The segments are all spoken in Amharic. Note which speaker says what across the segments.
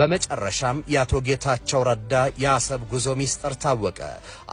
Speaker 1: በመጨረሻም የአቶ ጌታቸው ረዳ የአሰብ ጉዞ ሚስጥር ታወቀ።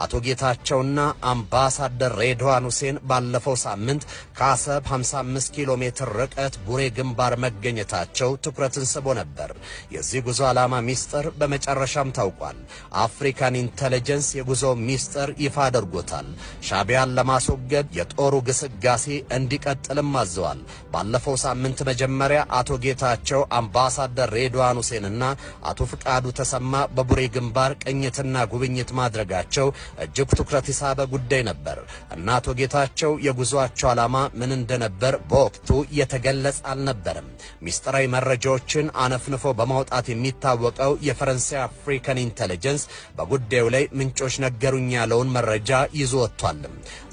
Speaker 1: አቶ ጌታቸውና አምባሳደር ሬድዋን ሁሴን ባለፈው ሳምንት ከአሰብ 55 ኪሎ ሜትር ርቀት ቡሬ ግንባር መገኘታቸው ትኩረትን ስቦ ነበር። የዚህ ጉዞ ዓላማ ሚስጥር በመጨረሻም ታውቋል። አፍሪካን ኢንተለጀንስ የጉዞ ሚስጥር ይፋ አድርጎታል። ሻዕቢያን ለማስወገድ የጦሩ ግስጋሴ እንዲቀጥልም አዘዋል። ባለፈው ሳምንት መጀመሪያ አቶ ጌታቸው፣ አምባሳደር ሬድዋን ሁሴንና አቶ ፍቃዱ ተሰማ በቡሬ ግንባር ቅኝትና ጉብኝት ማድረጋቸው እጅግ ትኩረት የሳበ ጉዳይ ነበር እና አቶ ጌታቸው የጉዟቸው ዓላማ ምን እንደነበር በወቅቱ የተገለጸ አልነበረም። ሚስጥራዊ መረጃዎችን አነፍንፎ በማውጣት የሚታወቀው የፈረንሳይ አፍሪካን ኢንተለጀንስ በጉዳዩ ላይ ምንጮች ነገሩኝ ያለውን መረጃ ይዞ ወጥቷል።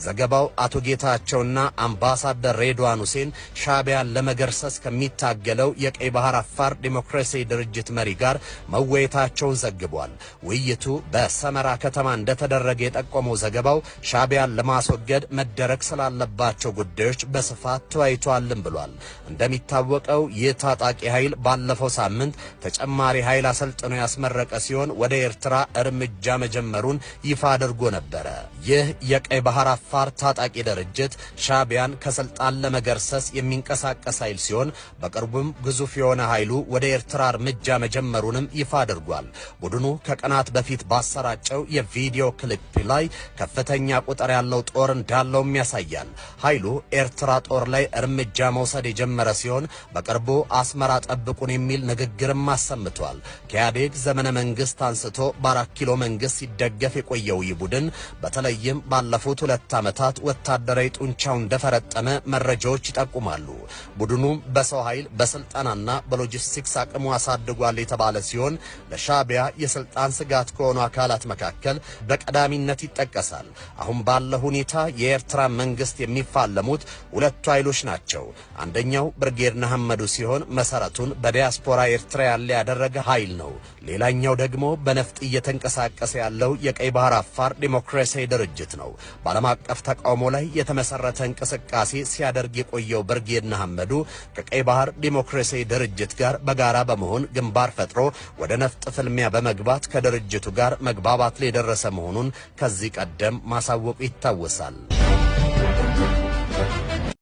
Speaker 1: ዘገባው አቶ ጌታቸውና አምባሳደር ሬድዋን ሁሴን ሻዕቢያን ለመገርሰስ ከሚታገለው የቀይ ባህር አፋር ዲሞክራሲያዊ ድርጅት መሪ ጋር መወያየታቸውን ዘግቧል። ውይይቱ በሰመራ ከተማ እንደተደረገ የጠቆመው ዘገባው ሻዕቢያን ለማስወገድ መደረግ ስላለባቸው ጉዳዮች በስፋት ተወያይተዋልም ብሏል። እንደሚታወቀው ይህ ታጣቂ ኃይል ባለፈው ሳምንት ተጨማሪ ኃይል አሰልጥኖ ያስመረቀ ሲሆን ወደ ኤርትራ እርምጃ መጀመሩን ይፋ አድርጎ ነበረ። ይህ የቀይ ባህር አፋር ታጣቂ ድርጅት ሻዕቢያን ከስልጣን ለመገርሰስ የሚንቀሳቀስ ኃይል ሲሆን በቅርቡም ግዙፍ የሆነ ኃይሉ ወደ ኤርትራ እርምጃ መጀመሩንም ይፋ አድርጓል። ቡድኑ ከቀናት በፊት ባሰራጨው የቪዲዮ ክሊፕ ላይ ከፍተኛ ቁጥር ያለው ጦር እንዳለውም ያሳያል። ኃይሉ ኤርትራ ጦር ላይ እርምጃ መውሰድ የጀመረ ሲሆን በቅርቡ አስመራ ጠብቁን የሚል ንግግርም አሰምቷል። ከኢህአዴግ ዘመነ መንግስት አንስቶ በአራት ኪሎ መንግስት ሲደገፍ የቆየው ይህ ቡድን በተለይም ባለፉት 2 ዓመታት ወታደራዊ ጡንቻው እንደፈረጠመ መረጃዎች ይጠቁማሉ። ቡድኑ በሰው ኃይል፣ በስልጠናና በሎጂስቲክስ አቅሙ አሳድጓል የተባለ ሲሆን ለሻዕቢያ የስልጣን ስጋት ከሆኑ አካላት መካከል በቀዳሚነት ይጠቀሳል። አሁን ባለ ሁኔታ የኤርትራ መንግስት የሚፋለሙት ሁለቱ ኃይሎች ናቸው። አንደኛው ብርጌድ ንሓመዱ ሲሆን መሰረቱን በዲያስፖራ ኤርትራ ያለ ያደረገ ኃይል ነው። ሌላኛው ደግሞ በነፍጥ እየተንቀሳቀሰ ያለው የቀይ ባህር አፋር ዲሞክራሲያዊ ድርጅት ነው። በዓለም አቀፍ ተቃውሞ ላይ የተመሰረተ እንቅስቃሴ ሲያደርግ የቆየው ብርጌድ ንሓመዱ ከቀይ ባህር ዲሞክራሲያዊ ድርጅት ጋር በጋራ በመሆን ግንባር ፈጥሮ ወደ ነፍጥ ፍልሚያ በመግባት ከድርጅቱ ጋር መግባባት ላይ የደረሰ መሆኑን ከዚህ ቀደም ማሳወቁ ይታወሳል።